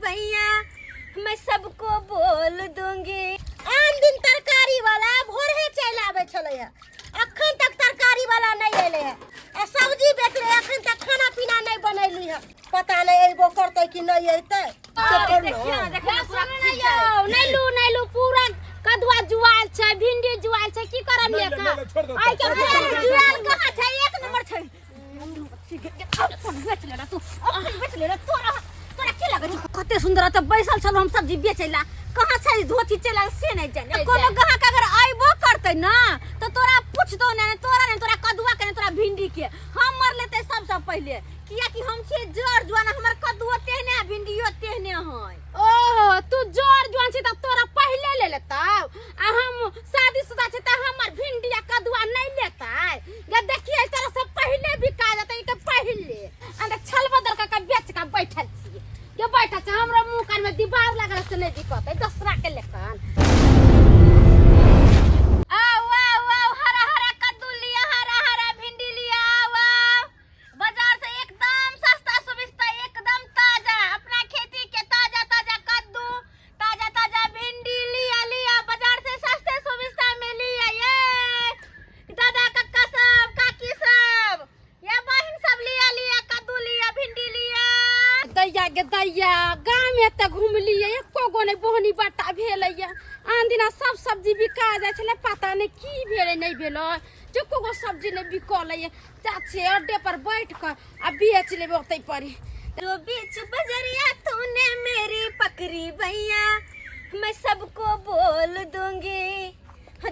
भैया, मैं सबको बोल दूंगी। आन दिन तरकारी वाला भोरे चलि आबै छलै है, अखन तक तरकारी वाला नहीं एलै है। आ सब्जी बेचले, अखन तक खाना पीना नहीं बनैली है। पता नहीं अयबो करतै कि नहीं अयतै। देखियो ना, देखियो ना, पूरा खींच जाए। नहीं लू, नहीं लू, पूरा कदुआ जुआल छै, भिंडी जुआल छै, की करब? नहीं, ये नहीं, का नहीं, छोड़ दो, आइ के छोड़ दो, छोड़ दो, जुआल कहाँ छै? एक नंबर छै। अपन बेच लेला तू, अपन बेच लेला। तोरा तोरा की लगै छौ? कते सुंदर तऽ बैसल छलहुँ हम सब्जी बेचै ला। कहाँ छै धोती चला से नहि जाने। कोनो ग्राहक अगर अयबो करतै ना तऽ तोरा पूछतो ने, तोरा ने तोरा कदुआ के ने तोरा भिंडी के। हम मर लेतै सबसँ पहिले, कियाकि हम छियै जर जुआन। हमर कदुओ तेहने आ भिंडियो तेहने है। ओहो, तू जोर जुआन छी तऽ तोरा पहिले ले लेतौ, आ हम शादीशुदा छी तऽ हमर भिंडी आ कदुआ नहि लेतै? गे देखिए, तोरा से पहिले बिका जेतै के पहिले। अंदर छल बदल के बेच के बैठल छियै के बैठल छै। हमरा मुंह कान में दीवार लागल से नहि बिकतै दोसरा के लेखन। आउ आउ आउ, हरा हरा कद्दू लिया, हरा हरा भिंडी लिया। आउ आउ, बाजार से एकदम सस्ता सुविस्ता, एकदम ताजा, अपना खेती के ताजा ताजा कद्दू, ताजा ताजा भिंडी लिया लिया, बाजार से सस्ते सुविस्ता में लिया। ये दादा कक्का सब, काकी सब, ये बहन सब, लिया लिया कद्दू लिया, भिंडी लिया। दैया गे दैया, गाँव में तऽ घुमलियै, एको गो नहि बोहनी बट्टा भेलैया। आन दिना सब सब्जी बिका जाइ छलै, पता नहि की भेलै नहि भेलै, एको गो सब्जी नहि बिकलैया। जा छियै अड्डे पर बैठ कऽ आ बेच लेबै ओतै पर। जो बीच बजरिया तूने मेरी पकड़ी भैया, मैं सबको बोल दूंगी।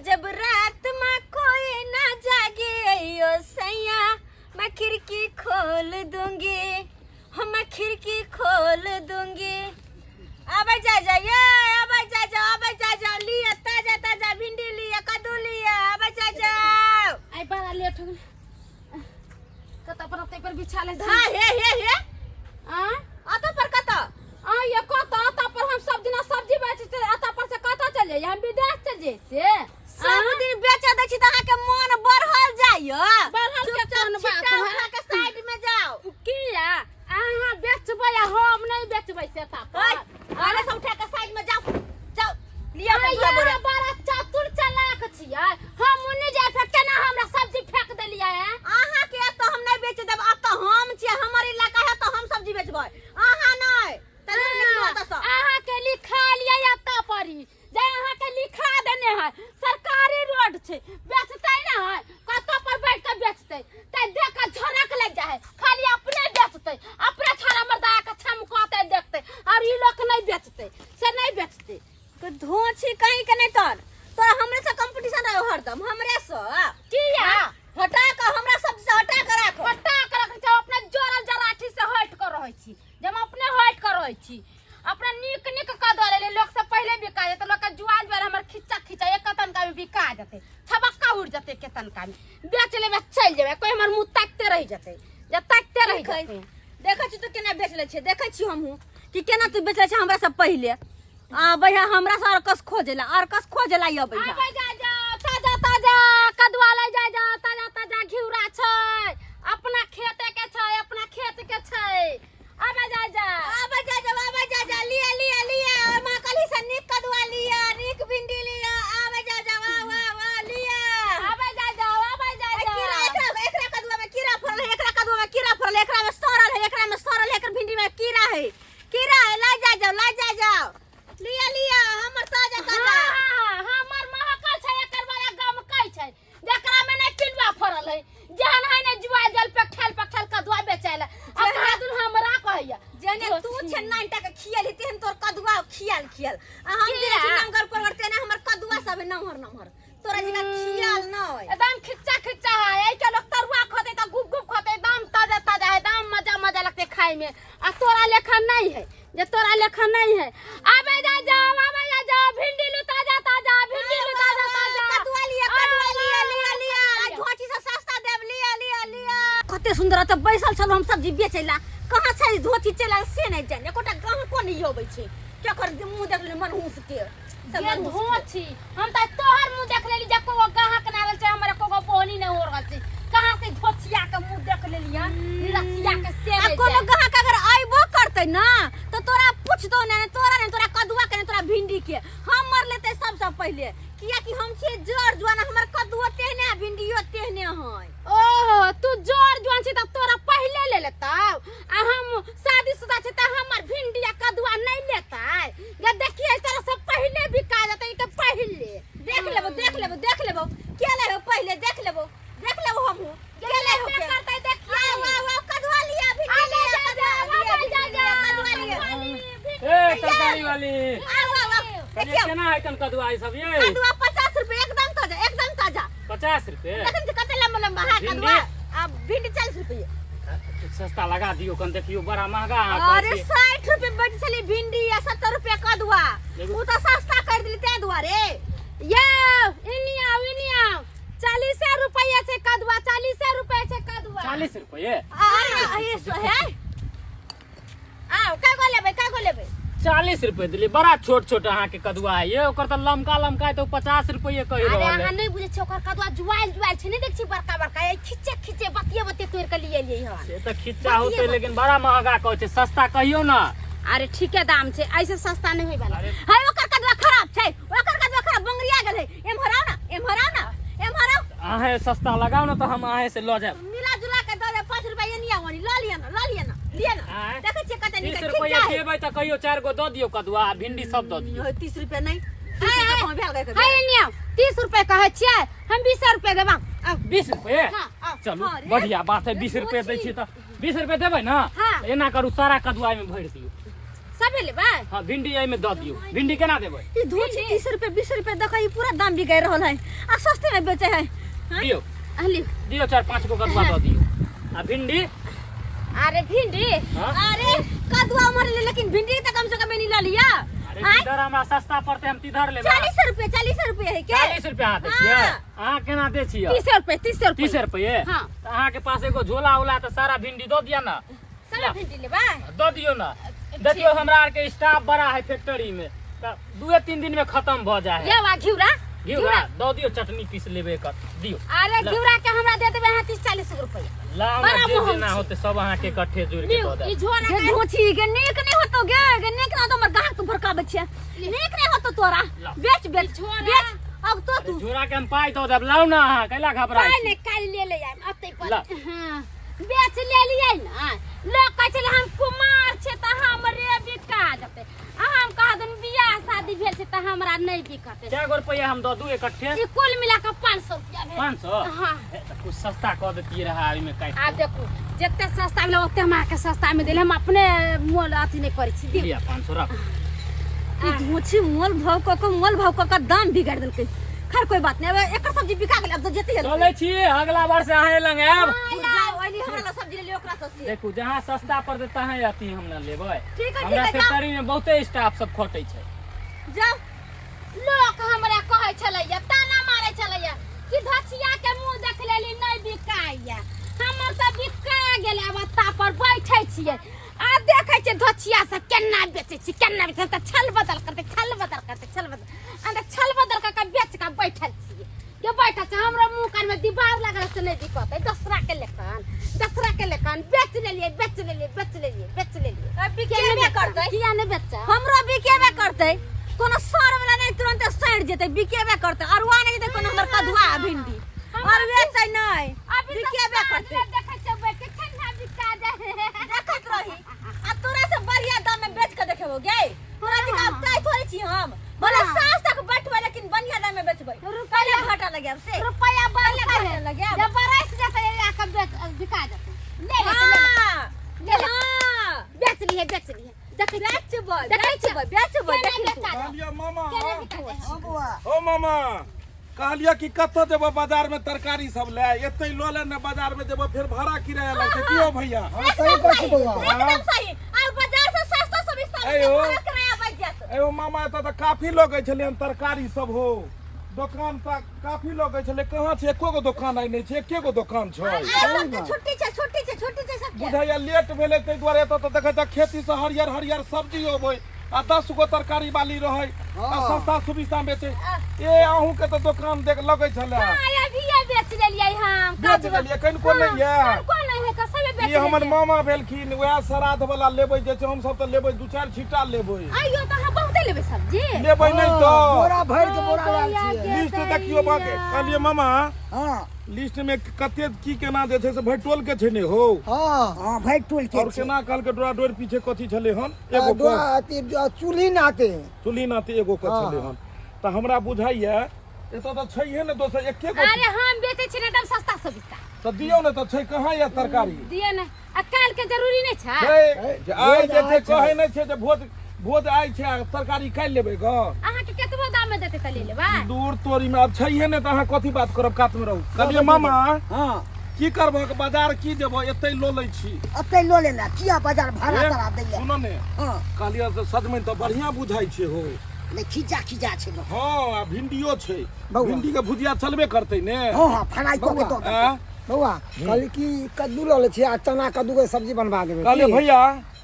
जब रात में कोई ना जागे ओ सैया, मैं खिड़की खोल दूंगी, हम मैं खिड़की खोल दूंगी। आबे जा जा ये, आबे जा जा, आबे जा जा, लिया ताजा ताजा भिंडी लिया, कद्दू लिया, आबे जा जाओ। आइ बड़ा लेट हो गेलै। कतऽ पर ओतै पर बिछा लै छी। हाँ, हे हे हे। आँ? अतऽ पर कतऽ? आ ये कतऽ? अतऽ पर हम सब दिना सब्जी बेचै छियै, अतऽ पर से कतऽ चल जाइए? हम विदेश चल जाइए से? सब दिन बेच दै छी तऽ अहाँके मन बढ़ल जाइए। बढ़ल के चुपचाप कोन बात छिट्टा है? उठा के साइड में जाओ। किया अहाँ बेचबै आ हम नहि बेचबै से ता पर? आने से उठा के साइड में जाओ, जाओ लिया अपन आइया, पूरा बोरा। बड़ा चतुर चालाक छियै। हम ओने जाय फेर केना हमरा सब्जी फेंक देलियै हैं? अहाँ के एतऽ हम नहि बेच देब। एतऽ हम छियै, हमर इलाका है, तऽ हम सब्जी बेचबै, अहाँ नहि। तऽ निकलू एतऽ सँ। अहाँ के लिखा लियै एतऽ परी जे अहाँ के लिखा देने है। सरकारी रोड छै, बेचतै ना है, कतऽ पर बैठ के बेचतै? ते देख के झड़क लग जाए है। खाली अपने बेचतै, अपने छाड़ा मर्दा के छमकतै देखतै, और ई लोग नहीं बेचतै से नहीं बेचतै। तो धोछी कहीं के नहीं। तोर तोरा हमरे से कंपटीशन रहो हरदम हमरे से। किया? हटा के हमरा सब से हटा के राखो। हटा के रखै छै। अपने जोड़ल जराठी से हट कर रहै छी। जब अपने हट कर रहै छी, अपना नीक नीक कऽ दऽ लेले, लोक से पहिले बिका जेतै। लोक के जुआल जुआल हमर खिच्चा खिच्चा एक तनका में बिका जेतै, छबक्का उड़ जेतै। के तनका में बेच लेबै, चलि जेबै, कोई हमर मुँह ताकते रहि जेतै, जे ताकते रहि जेतै। देखै छी तू केना बेच लै छै। देखै छी हमहूँ कि केना तू बेच लै छै हमरा से पहिले। आबै है हमरा से अरकस खोजेला, अरकस खोजेला अबै है। आबै जा जा, ताजा ताजा कदुआ ले जा जा, ताजा ताजा घिउरा छै, अपना खेते के छै, अपना खेत के छै। आबै जा जा। आबै जा जा, आबै जा जा, लिया लिया लिया, माँ कली से नीक कदुआ लिया, नीक भिंडी लिया। आबै जा जा, वाह वाह वाह, लिया। आबै जा जा, आबै जा ए, जा। कीड़ा एकरा एकरा कदुआ में कीड़ा फड़ल है, एकरा कदुआ में कीड़ा फड़ल है, एकरा में सड़ल है, एकरा में सड़ल है, एकर भिंडी में कीड़ा है, कीड़ा है। ला जा जाओ, ला जा जाओ, लिया लिया हमर ताजा ताजा। हाँ, हमर महकल छै, एकर बड़ा गमकै छै, जेकरा में नहि पिलुआ फड़ल है, जेहन है ने जुआ जल पे खेल पे खेल कदुआ बेचै ले आ कहा हमरा कहैया। जेने तू छे नाइटा के खियल तेहन तोर कदुआ खियल खियल, आ हम जे छी नमगर परवर तेने हमर कदुआ सब है नमहर नमहर, तोरा जका खियल न। एकदम खिच्चा खिच्चा है। ऐ के लोग तरुआ खोते त गुप गुप खोते, एकदम ताजा ताजा है, एकदम मजा मजा लगते खाए में। आ तोरा लेखा नहीं है, जे तोरा लेखा नहीं है। आबे जा जाओ, आबे जा जाओ, भिंडी लू ताजा ताजा, भिंडी लू ताजा ताजा। कदुआ लिया, कदुआ लिया, लिया लिया, आ ढोची से सस्ता देब, लिया लिया लिया। कते सुंदर तऽ बैसल छलहुँ हम सब्जी बेचै ला। कहाँ छै धोती चला से नहि जाने। एकोटा ग्राहको नहि अबै छै। केकर मुँह देख ले मनहूस के सब ये मनहूस के। धोछी, हम त तोहर मुंह देख लेली जे को ग्राहक ना आबल छै, हमर एको गो बोहनी नहीं हो रहल छै। कहाँ से धोछिया के मुंह देख लेली हन, रसिया के से आ नहि कोनो जाए। ग्राहक अगर अयबो करतै ना तऽ तोरा पूछ पूछतो ने, ने तोरा ने तोरा कदुआ के ने तोरा भिंडी के। हम मर लेते सबसे पहिले, कियाकि हम छियै जर जुआन, हमर कदुओ तेहने आ भिंडियो तेहने है। ओहो, तू जोर जुआन छी त तोरा पहिले ले लेतौ, आ हम शादीशुदा छी त हमर भिंडी आ कदुआ नहीं लेतै। गे देखियै, तोरा से पहिले बिका जेतै के पहिले। देख लेबो, देख लेबो, देख लेबो के ले हो पहिले, देख लेबो, देख लेबो हमहू के ले हो के करतै देखियै। आओ आओ आओ, कदुआ लिया, भिंडी आ ले लिया, जा जा, कदुआ लिया, आ जा भिंडी जा, लिया, कदुआ लिया। ए तरकारी वाली, आओ आओ आओ, कहिए देखियौ। केना है कन कदुआ ई सब ये? कदुआ 50 रुपए, एकदम ताजा, एकदम ताजा। 50 रुपए? देखन छै कते लंबा लंबा है। भिंडी? कदुआ आ भिंडी 40 रुपए। सस्ता लगा दियो कन, देखियो बड़ा महंगा अहाँ कहै अरे छियै। 60 रुपए बेचै छलै भिंडी आ 70 रुपए कदुआ। एगो- उ तऽ सस्ता कर देली ताहि दुआरे। यौ, इनी आउ, इनी आउ। 40 रुपैआ छै कदुआ, 40 रुपैआ छै कदुआ। 40 रुपए? अरे ये सो है। आउ, कै गो लेबै, कै गो लेबै? 40 रुपए दिली, बड़ा छोट छोट अहाँके कदुआ है ये, ओकर तऽ लमका लमका है तऽ 50 रुपए कहि अरे रहल अहाँ है। नहि बुझै छियै, ओकर कदुआ जुआइल जुआइल छै, नहि देख छी बड़का बड़का, ए खिच्चे खिच्चे बतिये बतिये तोड़ि के लिए एलियै हन। से तऽ खिच्चा होतै, लेकिन बड़ा महंगा कहै छै, सस्ता कहियौ ना। अरे ठीके दाम छै, ऐसे सस्ता नहि होय वाला। अरे है ओकर कदुआ खराब छै, ओकर कदुआ खराब बंगरिया गेल है। एम्हर आउ ना, एम्हर आउ ना, एम्हर आउ। अहें सस्ता लगाउ ना तऽ हम अहें से लऽ जायब। मिला जुला के दऽ दे 5 रुपया, एनी आउ, लऽ लिअ ना, लऽ लिअ ना, लिअ ना। आँय? देखै छियै कते नीक 30 है, रुपया खिच्चा है। देबै तऽ कहियो 4 गो दऽ दियौ कदुआ आ भिंडी सब दऽ दियौ। 30 रुपया नहि, 30 रुपया कहाँ भेल गए? है एनी आउ, 30 रुपया कहै छियै, हम 20 रुपया देबा। आउ। 20 रुपये? हाँ, आउ। चलू, हाँ रे। बढ़िया बात है, 20 रुपये दै छियै तऽ 20 रुपये देबै ना? हाँ। एना करू, सारा कदुआ एहिमे भरि दियौ। सबे लेबै? हाँ, भिंडी एहिमे दऽ दियौ। भिंडी केना देबै? ई धूछ 30 रुपये 20 रुपये देखै, ई पूरा दाम बिगाड़ि रहल है आ सस्ते में बेचै है। हाँ? दियौ। अहली। दियौ, 4-5 गो कदुआ दऽ दियौ आ भिंडी। अरे भिंडी? हाँ? अरे कदुआ उमर ले, लेकिन भिंडी तऽ कम से कम एनी लऽ लिअ। अरे आँय? तिधर हमरा सस्ता पड़तै, हम तिधर लेबै। 40 रुपये, 40 रुपये है के? 40 रुपये अहाँ दै छियै? हाँ। अहाँ केना दै छियै? 30 रुपये, 30 रुपये। 30 रुपये? हाँ। तऽ अहाँके पास एगो झोला उला तऽ सारा भिंडी दऽ दिअ ना। सारा भिंडी लेबै? दऽ दियौ ना। देखियौ, हमरा आरके स्टाफ बड़ा है फैक्ट्री में, तऽ 2-3 दिन में खत्म भऽ जाइ है। यौ, आ घिउरा? घिउरा दऽ दियौ, चटनी पीस लेबै एकर, दियौ। अरे घिउरा के हमरा दे देबै अहाँ 30-40 रुपया। ला, हमरा बड़ा जे मोहन देना छी। होतै सब अहाँके इकट्ठे जोड़ि के लिउ, दऽ ई देब। झोरा गे के धोची गे, नीक नहि होतो गे, गे नीक नहि होतो, हमर गाहक तू भड़काबै छियै, नीक नहि होतो तोरा। ला। बेच बेच ई झोरा। बेच अब तो अरे तू। झोरा के हम पाइ दऽ देब, लाउ ना, अहाँ कैला घबराइ पाइ छी? नहि, काल्हि ले ले आयब अतै पर। ला। हाँ, बेच लेलियै ने, लोक कहै छलै हम कुमार छै तऽ हमरे बिका जेतै, आ हम कह देन बियाह शादी भेल छै तऽ हमरा नहि बिकतै। कै गो रुपैआ हम दऽ दू इकट्ठे? ई कुल मिला कऽ 500 रुपया भेल। 500? हाँ। हे, तऽ कुछ सस्ता कऽ देतियै रहए एहिमे काटि आब देखू, जते सस्ता भेलै ओते हम अहाँके सस्ता मे देले, हम अपने मोल अथी नहि करै छी। दियौ। लिअ, 500 रख। ई धोची मोल भाव कऽ कऽ, मोल भाव कऽ कऽ दाम बिगाड़ि देलकै। खैर कोई बात नहीं, अब एकर सब्जी बिका गेलै, अब तऽ जेतै। चलै छी, अगला बार से अहें लग आयब। जाओ, अइली हमरा लग सब्जी ले लियौ ओकरा सब्जी। देखू, जहाँ सस्ता पड़तै तहाँ अथी हम ने लेबै। ठीक है, हमरा ठीक है, जाओ। फैक्ट्री में बहुते स्टाफ सब खटै छै। जाओ। लोक हमरा कहै छलैया, ताना मारै छलैया कि धचिया के मुंह देख लेली नहि बिकाइया, हमर तऽ बिका गेल। आब अत्ता पर बैठै छियै आ देखै छियै धचिया सब केना बेचै छै, केना बेचै छै, तऽ छल बदल करतै, छल बदल करतै, छल बदल, आ तऽ छल बदल कऽ के बेच कऽ बैठल छियै के बैठल छै। हमरा मुंह कान में दीवार लागल से नहि बिकतै, दोसरा के लेखन, दोसरा के लेखन। बेच लेलियै, बेच लेलियै, बेच लेलियै, बेच लेलियै। अब बिकेबे करतै। किया नहि बेचै? हमरो बिकेबे करतै, कोनो सर वाला नहि, तुरंते सड़ि जेतै, बिकेबे करतै, अरुआ नहि जेतै कोनो हमर कदुआ आ भिंडी और बेचै नहि। अभी तऽ बिकेबे साँझ करतै। ले देखै छियै बैठ के केना बिका जाइ है। देखैत रही आ तोरा से बढ़िया दाम में बेच के देखेबो गे। तोरा जकाँ अब ताइ थोड़े छी हम, भले साँझ तक बैठबै लेकिन बढ़िया दाम में बेचबै, पहिले घाटा लगायब से। रुपया पहिले बरसै घाटा है, लगायब। जब बरस जेतै आके बेच बिका जेतै, ले लेतै, ले लेतै। हाँ, ले ले। हाँ। बेच लिहे, बेच लिहे, देखै छियै। बेचबै, देखै छियै। बेचबै, बेचबै, केना देखी तू। बेचा जाय। कहलियै मामा। केना बिका जाइ है। ओ मामा, कहलियै कि कतऽ जेबो बाजार में तरकारी सब ले, एते लऽ ले ने, बाजार में जेबो फेर भाड़ा किराया लगतै। की हो भैया? हाँ, सही कहै छी बौआ। एकदम सही, आ बाजार से सस्ता सस्ता ऐ हो। भाड़ा किराया बच जायत। एगो मामा, एतऽ तऽ काफी लोग छलै हन, तरकारी सब हो दोकान तऽ काफी लोग छलै, कहाँ छै? एको गो दोकान आइ नहि छै, एके गो दोकान छै। आइ सबके छुट्टी छै, छुट्टी छै, छुट्टी छै सबके। बुझाइया लेट भेलै ताहि दुआरे। एतऽ तऽ देखै छ खेती से हरियर हरियर सब्जी अबै आ 10 गो तरकारी वाली रहै आ सस्ता सुविधा बेचै। ए, अहूँ के तऽ दोकान देख लगै छलै। हाँ, अभी ये बेच लेलियै हम। बेच लेलियै? कनिको नहि यऽ? कनिको नहि है, सबे बेच बेच ई हमर लेलियै। मामा भेलखिन, वएह श्राद्ध वाला लेबै जे छै, हमसब तऽ लेबै दू चारि छिट्टा लेबै। आइयो तऽ अहाँ बहुते लेबै सब्जी। लेबै नहि हाँ, तऽ बोरा भरि के बोरा लायल छियै। लिस्ट देखियौ बाके। कहलियै मामा, हाँ लिस्ट में कते की केना जे छै से भरि टोल के छै ने हो। हाँ हाँ, भरि टोल के और छै। केना कहलकै डोरा डोर पीछे कथी छलै हन एगो डोरा अथी चूल्ही नाते। चूल्ही नाते एगो के छलै हन। तऽ हमरा बुझाइया एतऽ तऽ छैहे ने दोसर एके गो। अरे हम बेचै छी ने एकदम सस्ता सस्ता। तऽ दियौ ने, तऽ छै कहाँ यऽ तरकारी? दियौ ने, आ काल्हि के जरूरी नहि छै? छै जे आइ जे छै आइ छै। कहै नहि छै जे भोज भोज आइ छै आ तरकारी काल्हि लेबै ग। अहाँके केतबो दाम में देतै तऽ ले लेबै। दूर तोरी में आब छैहे ने तऽ अहाँ कथी बात करब, कात में रहू। कहलियै मामा, हाँ की करबह, बाजार की जेबह, एतै लऽ लै छी। एतै लऽ लेना, किया बाजार भाड़ा ए, तड़ा दैया? सुनऽ ने। हाँ कहलियै से सजमनि तऽ बढ़िआँ बुझाइ छै हो। नहि, खिजा खिजा छै लोक। हाँ आ भिंडियो छै। बौआ। भिंडी के भुजिया चलबे करतै ने। हाँ हाँ, फ्राई कऽ के दऽ देतै। आँ? बौआ, कहली कि कद्दू लऽ लै छियै आ चना कद्दू के सब्जी बनवा देबै। कहलियै की? भैया,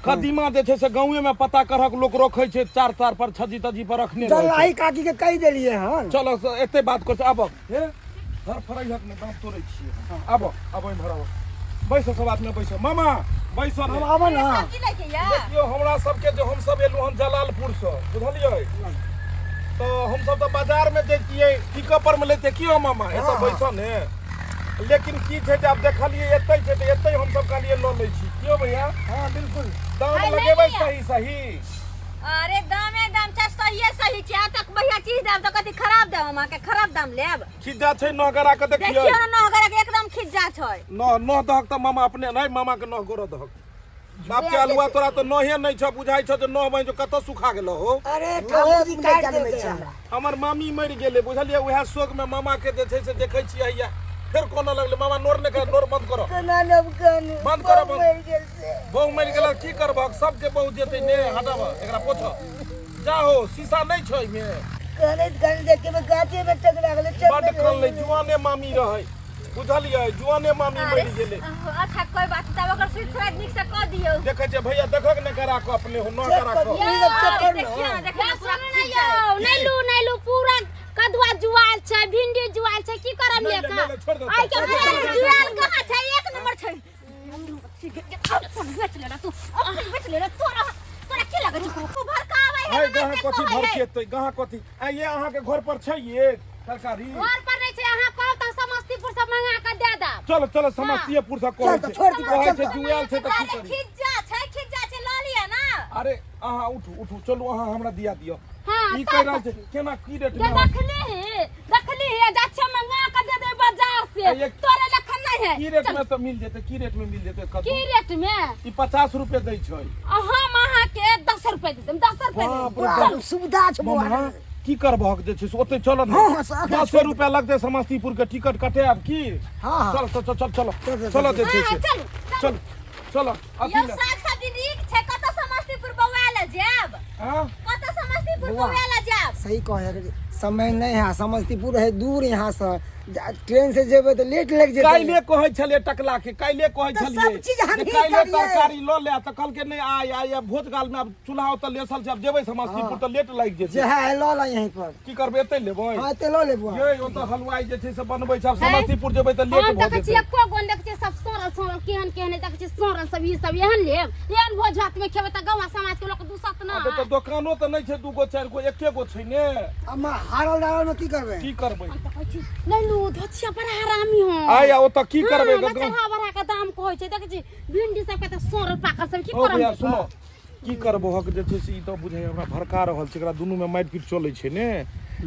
कदीमा जे छै से गाँवे में पता करहक, लोक रखै छै चार तार पर छज्जी तज्जी पर रखने रहै छै। जलाही काकी के कहि देलियै हन। चलो से एते बात कर, आब हे धर फरैहक ने दाँत तोड़ै छियै। आब आब एम्हर आब, बैस सब आदमी बैस। मामा बैस ने। आब आब ने। सब्जी लैके या देखियौ हमरा सबके जे हमसब एलहुँ हन जलालपुर से, बुझलियै? तऽ हमसब तऽ बाजार में जैतियै, पिकअप पर में लैतियै की हो मामा? एतऽ बैस ने। लेकिन की छै जे आब देखलियै एतै छै तऽ एतै हमसब कहलियै लऽ लै छी। की हो भैया? हाँ बिल्कुल। दाम है, लगेबै ले लिअ। सही सही। अरे दामे दाम छै, सहिए सही छै। आ तक बढ़िया चीज देब तऽ कथी खराब देब? हम अहाँके खराब दाम लेब? खिज्जा छै नह गरा के, देखियौ। देखियौ ने, नह गरा के एकदम खिज्जा छै। नह नह दहक तऽ मामा अपने नहि, मामा के नह गोर दहक। बाप के अलुआ, तोरा तऽ नहे नहि छ, बुझाइ छ जे नह बनि जो कतऽ सुखा गेलो हो। अरे नहो ठाकुर जी नहि काटि जनमै देलकै छै हमरा। हमरा। हमर मामी मरि गेलै, बुझलियै? उएह शोक में मामा के जे छै से देखै छियै हैया फेर कोना लगलै। मामा नोर नहि कर, नोर बंद करो। केना नब कानू? बंद करो, बहु बंद। मरि गेल से। बहु मरि गेल, की करबहक, सबके बहु जेतै ने। हटाब एकरा, पोछ जाहो, शीशा नहि छै एहिमे। कानैत कानैत देखे में गाछे में टकरा गेलै। बड्ड कनलै, जुआने मामी रहै, बुझलियै? जुआने मामी अरे मरि गेलै। अच्छा कोई बात नहीं, तब ओकर सुति सुराइत नीक से कऽ दियौ। देखै छियै भैया, देखक ने करा कऽ अपने हो न करा कऽ। ई सब चेक अरे करू ने। देखियौ ने, देखियौ या ने, पूरा सुनू ने खिज्जा यौ, नहि लू नहि लू, पूरा कदुआ जुआल छै, भिंडी जुआल छै, की करब नहि, लेके? नहि, नहि, छोड़ दो। आइ के छोड़ दो, अरे छोड़ दो। जुआल कहाँ छै? एक नंबर छै। अपन बेच लेला तू, अपन बेच लेला। तोरा तोरा की लगै छौ? तू भड़काबै है है ना, गहाँ के कथी कहै है? भड़केतै, गहाँ कथी? आ ये अहाँके घर पर छै ये तरकारी? घर पर नहि छै, अहाँ कहब तऽ समस्तीपुर से मंगा कऽ दए देब। चलो चलो, समस्तीपुर से कहै चल तऽ छै। छोड़ दी, कहै चल छै तऽ। जुआल छै तऽ की अरे करी? खिज्जा छै, खिज्जा छै, लऽ लिअ ना। अरे अहाँ उठू उठू, चलू अहाँ हमरा दिया दिअ। हाँ, ई तब कहि रहल छै केना की रेट जे में? देखली हे, देखली हे, जा छै मंगा कऽ दे देब बाजार से। आ ये- तोरे लखन नहि है। की रेट में तऽ मिल जेतै? की रेट में मिल जेतै की कद्दू? रेट में? ई 50 रुपए दै छै। आ हम अहाँके 10 रुपए they them, 10 रुपए दे बाप देब। रे बाप। बड़ा सुविधा छै बौआ। मामा, की करबहक जे छै से ओतै चल ने। हाँ, हाँ, से अखन 10 छोड़ि रुपया लगतै समस्तीपुर के टिकट कटायब की? हाँ, हाँ। चल चल चल चल चल, चल, चल जे छै हाँ, से। चलू। चल चल अथी यौ ले। साग सब्जी नीक छै, कतऽ समस्तीपुर बौआ लए जायब? हाँ? कतऽ समस्तीपुर बौआ। बौआ लए जायब? सही कहे, समय नहीं है, समस्तीपुर है दूर यहाँ से, ट्रेन से जेबै तऽ लेट लागि जेतै। काल्हि कहै छलियै टकला के, काल्हि कहै तऽ छलियै सब चीज हमही जे काल्हि करियै। तरकारी लऽ ले, तऽ कहलकै नहि आइ आइ आब भोज काल में आब चूल्हा ओतऽ लेसल छै, आब जेबै समस्तीपुर तऽ लेट लागि जे जेतै। है लऽ ला यहीं पर। की करबै, एतै लेबै? हाँ, एते लऽ लेबो। ये ओतऽ हलवाई जे छै से बनबै छै, आब समस्तीपुर जेबै तऽ लेट हम भऽ देखै छी जेतै। एको गो देखै छी, सब सड़ल सड़ल केहन केहन देखै छी सड़ल सब। ई सब एहन लेब, एहन भोज भात में खेबै तऽ गाँव समाज के लोक दूसत ना। आब तऽ दोकानो तऽ नहि छै दू गो चारि गो, एके गो छै ने। अम्मा, हारल डारल में की करबै? की करबै? हम तऽ कहै छी नहि लू, धोछिया बड़ा हरामी हो। आइ आ ओतऽ की करबै? हाँ, चढ़ा बढ़ा के दाम कहै छै। देखै छी भिंडी सब के तऽ सड़ल पाकल सब, की ओ करब? भैया सुनो, की करबो हक जे छै से ई तऽ बुझाइ हमरा भड़का रहल छै। एकरा दुनू में मारि पीट चलै छै ने।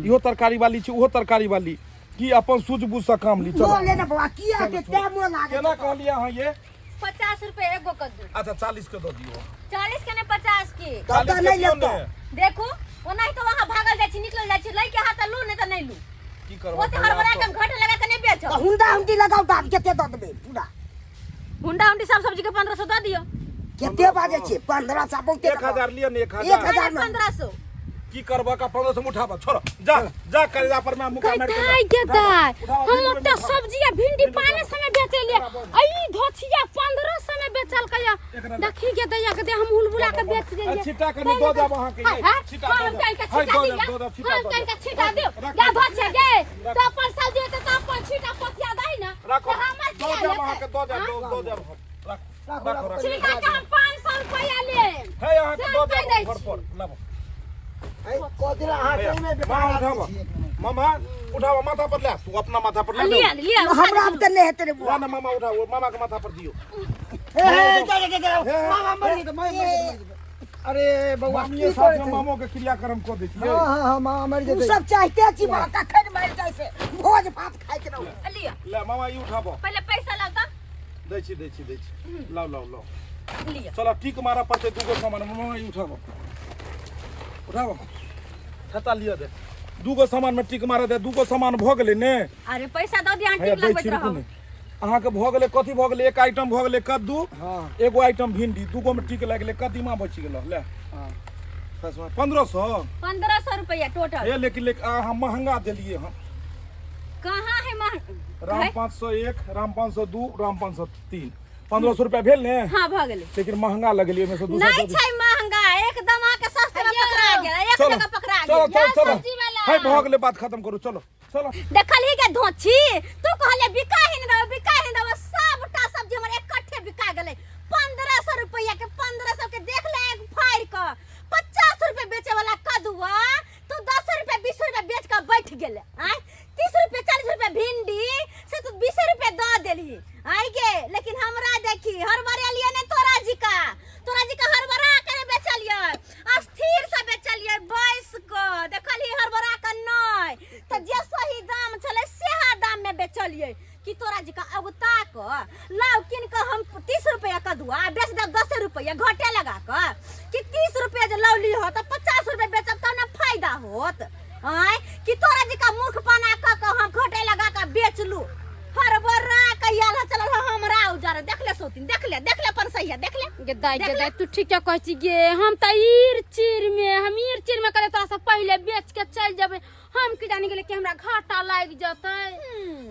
इहो तरकारी वाली छै, ओहो तरकारी वाली। की अपन सूझबूझ से काम ली, चलो। लऽ ले ने बौआ, किया के टाइमो लागै? केना कहलियै अहाँ ये? 50 रुपए एगो कद्दू। अच्छा, 40 के दऽ दियौ। 40 के ने, 50 के। तब तऽ 40 के नहि दियौ लेब ने। तऽ। देखू, ओनाही तो वहाँ भागल जाइ छी, निकलल जाइ छी, लै के हाथ लू, नहीं तऽ नहि लू। की करबो? ओते हड़बड़ा के हम घाटे लगा के नहीं बेचब। तऽ हुंडा हुंडी लगाउ दाम, कते दऽ देबै पूरा? हुंडा हुंडी सब सब्जी के 1500 दऽ दियौ। कते बाजै छियै? 1500 बहुते। 1000 लिअ ने, एक एक हजार। हजार में। 1500। की करबो का 1500 में उठाबऽ, छोड़, जा जा करेजा पर में मुका मारि के दाइ गे दाइ, उठाबऽ, हम भिंडी ओते उठाबऽ। सब्जी आ भिंडी 500 में बेचलियै, आ ई धोछिया 1500 में बेचलकै। एकरा देखी गे दैया के दे, हम हुलबुला के बेच देलियै। आ छिट्टा कनि दऽ देब अहाँके, हाय, ये, हाय, छिट्टा दऽ हम देब। तनिका हाय, छिट्टा दऽ देब, दिअ, दऽ देब, छिट्टा हम दऽ तनिका देब। छिट्टा दियौ। राखू। गा धोछिया गे, तऽ अपन सब्जी हेतै तऽ अपन छिट्टा पोथिया दही ने। राखू, तऽ हमर दऽ किया देब लेतै? अहाँके, दऽ देब, हाँ? दऽ देब हम, राखू। राखू, राखो, राखो। ठीक है हम 500 रुपया लेब। है अहाँके दऽ से हम देब कहि दै घर छी। पर लाबो। है, कह देला अहाँ भैया, सही में मामा बेकार उठाबऽ। आदमी छी एक नंबर। मामा उठाबऽ माथा पर ले तू अपना माथा पर ले लिया ले लिया हमरा आब तऽ नहि हेतै रे बौआ ना मामा उठाओ मामा के माथा पर दियो हे, हे, जा, जा, जा, जा, हे, मामा मरि जेतै, मरि जेतै, मरि जेतै। अरे बौआ मामिये की साथ करै में छै? मामो के क्रियाक्रम कऽ दै छियै हाँ हाँ हाँ मामा मरि तू जेतै सब चाहते छी बा कखन मरि जाइ से भोज भात खाइत रहू लिया ले मामा ई उठाबऽ पहिले पैसा लाउ तऽ दै छी दै छी दै छी लाउ लाउ लाउ लिया चलो टीक मारऽ पड़तै दूगो सामान मामा ई उठाबऽ उठाबऽ छत्ता लिअ दे दूगो सामान में टीक मारऽ दे दूगो सामान भऽ गेलै ने अरे पैसा दऽ दिया हैया टीक दै लगबैत छी रुकू रहब ने अहाँके भऽ गेलै कथी भऽ गेलै एक आइटम भऽ गेलै कद्दू हाँ एगो आइटम भिंडी दूगो में टीक लागि गेलै कदीमा बचि गेल ले हाँ 1500 1500 रुपया टोटल हे लेकिन लेकिन अहाँ महंगा देलियै हँ कहाँ है महंगा राम 501 राम 502 राम 503 1500 रुपया भेल ने हाँ भऽ गेलै लेकिन महंगा लगलियै ओहिमे से दू सौ नहीं छै महंगा एकदम अहाँके सस्ते में पकड़ा गेल एक चलो जगह पकड़ा चलो गेल चलो चलो सब्जी वाला। हे भऽ गेलै बात खत्म करू चलो चलो देखल ही के धोछी तू कहले बिका ही नहीं रहो बिका ही नहीं रहो सबटा सब्जी हमर इकट्ठे बिका गेलै 1500 रुपया के 1500 के देख ले एक फाड़ के 50 रुपया बेचे वाला कदुआ तू 10 रुपया 20 रुपया बेच के बैठ गेले आय 30 रुपया 40 रुपया भिंडी से तू 20 रुपया दऽ देलही आय गे लेकिन हमरा देखी हर बार एलियै ने तोरा जी का तोरा जी का हड़बड़ा के ने बेचलियै अस्थिर से बेचलियै बैस के देखलही हड़बड़ा के नहि तऽ जे सही दाम छलै सेहा दाम में बेचलियै कि तोरा जी का अगुता के लाव कीन के हम 30 रुपया कदुआ बेच देब 10 रुपया घटे लगा के कि 30 रुपया जे लाव लीह तऽ 50 रुपया बेचब तब ने फायदा होत आँय कि तोरा जी का मूर्ख बना कऽ के हम घटे लगा के बेचलू हड़बड़ा के आयल ह चलल ह हमरा उजर देख ले सौतीन देख ले देख ले अपन सही देख ले गे दाई गे दाई तू ठीक कहै छी गे हम तऽ ईर चीर में हम ईर चीर में कहले तोरा से पहिले बेच के चल जेबै हम की जानी गेले कि हमरा घाटा लागि जेतै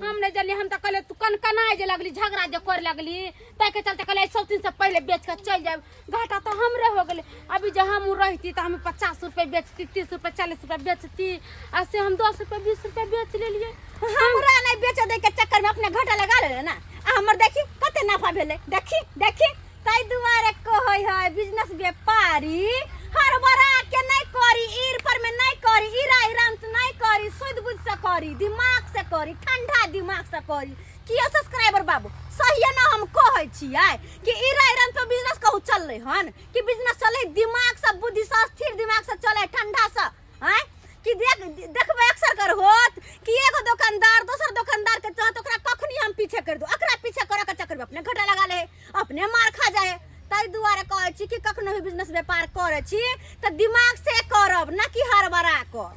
हम नहि जानली हम तऽ कहले तू कनकनाय जे लगली झगड़ा जे करे लगली ताहि के चलते कहले सब दिन से पहिले बेच के चल जाब घाटा तऽ हमरे हो गेलै अभी जे हम रहती तऽ हम 50 रुपये बेचती 30 रुपये 40 रुपये बेचती आ से हम 10 रुपये 20 रुपये बेच लेलियै हमरा नहीं बेचे दे के चक्कर में अपने घाटा लगा ले ना आ हमर देखी कते नफा भेलै देखी देखी ताहि दुआरे कहै है बिजनेस व्यापारी हड़बड़ा के नहीं करी ईर पर में नहीं करी ईरा ईरांत नहीं करी सुध बुझ से करी दिमाग से करी ठंडा दिमाग से करी किया सब्सक्राइबर बाबू सही ना हम कहै छियै कि ईरा ईरांत पर बिजनेस कहू चललै हन कि बिजनेस चलै दिमाग से बुद्धि से स्थिर दिमाग से चलै ठंडा से आँय कि देख देखबै अक्सर कर होत कि एगो दोकानदार दोसर दोकानदार के चाहत ओकरा कखनी हम पीछे कर दू ओकरा पीछे करे के चक्कर में अपने घाटा लगा ले अपने मार खा जाए ताहि दुआरे कहै छी कि कखनो भी बिजनेस व्यापार करै छी तऽ दिमाग से करब ना कि हड़बड़ा कऽ।